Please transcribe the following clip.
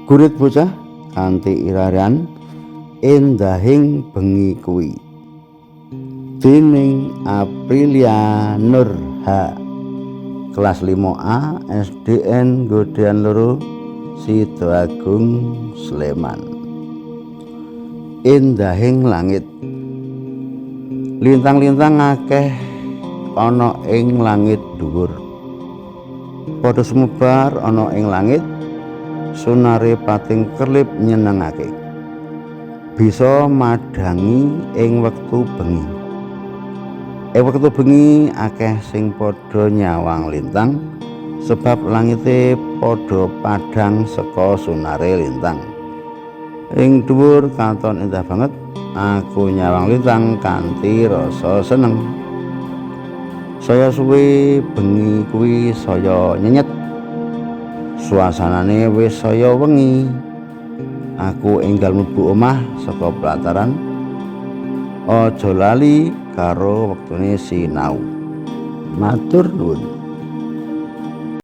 Gurit bocah kanthi iraran endahing bengi kuwi. Dening Aprilia Nur H. Kelas 5A SDN Godean 2 Sidoagung Sleman. Endahing langit. Lintang-lintang akeh ana ing langit dhuwur. Padha sumebar ana ing langit, sunare pating kerlip nyenengake. Bisa madhangi ing wektu bengi. Ing wektu bengi akeh sing padha nyawang lintang sebab langite padha padhang saka sunare lintang. Ing dhuwur katon endah banget, aku nyawang lintang kanthi rasa seneng. Saya suwe bengi kuwi saya nyenyet. Suasanane wis saya wengi. Aku enggal mlebu omah saka pelataran. Aja lali karo wektune sinau. Matur nuwun.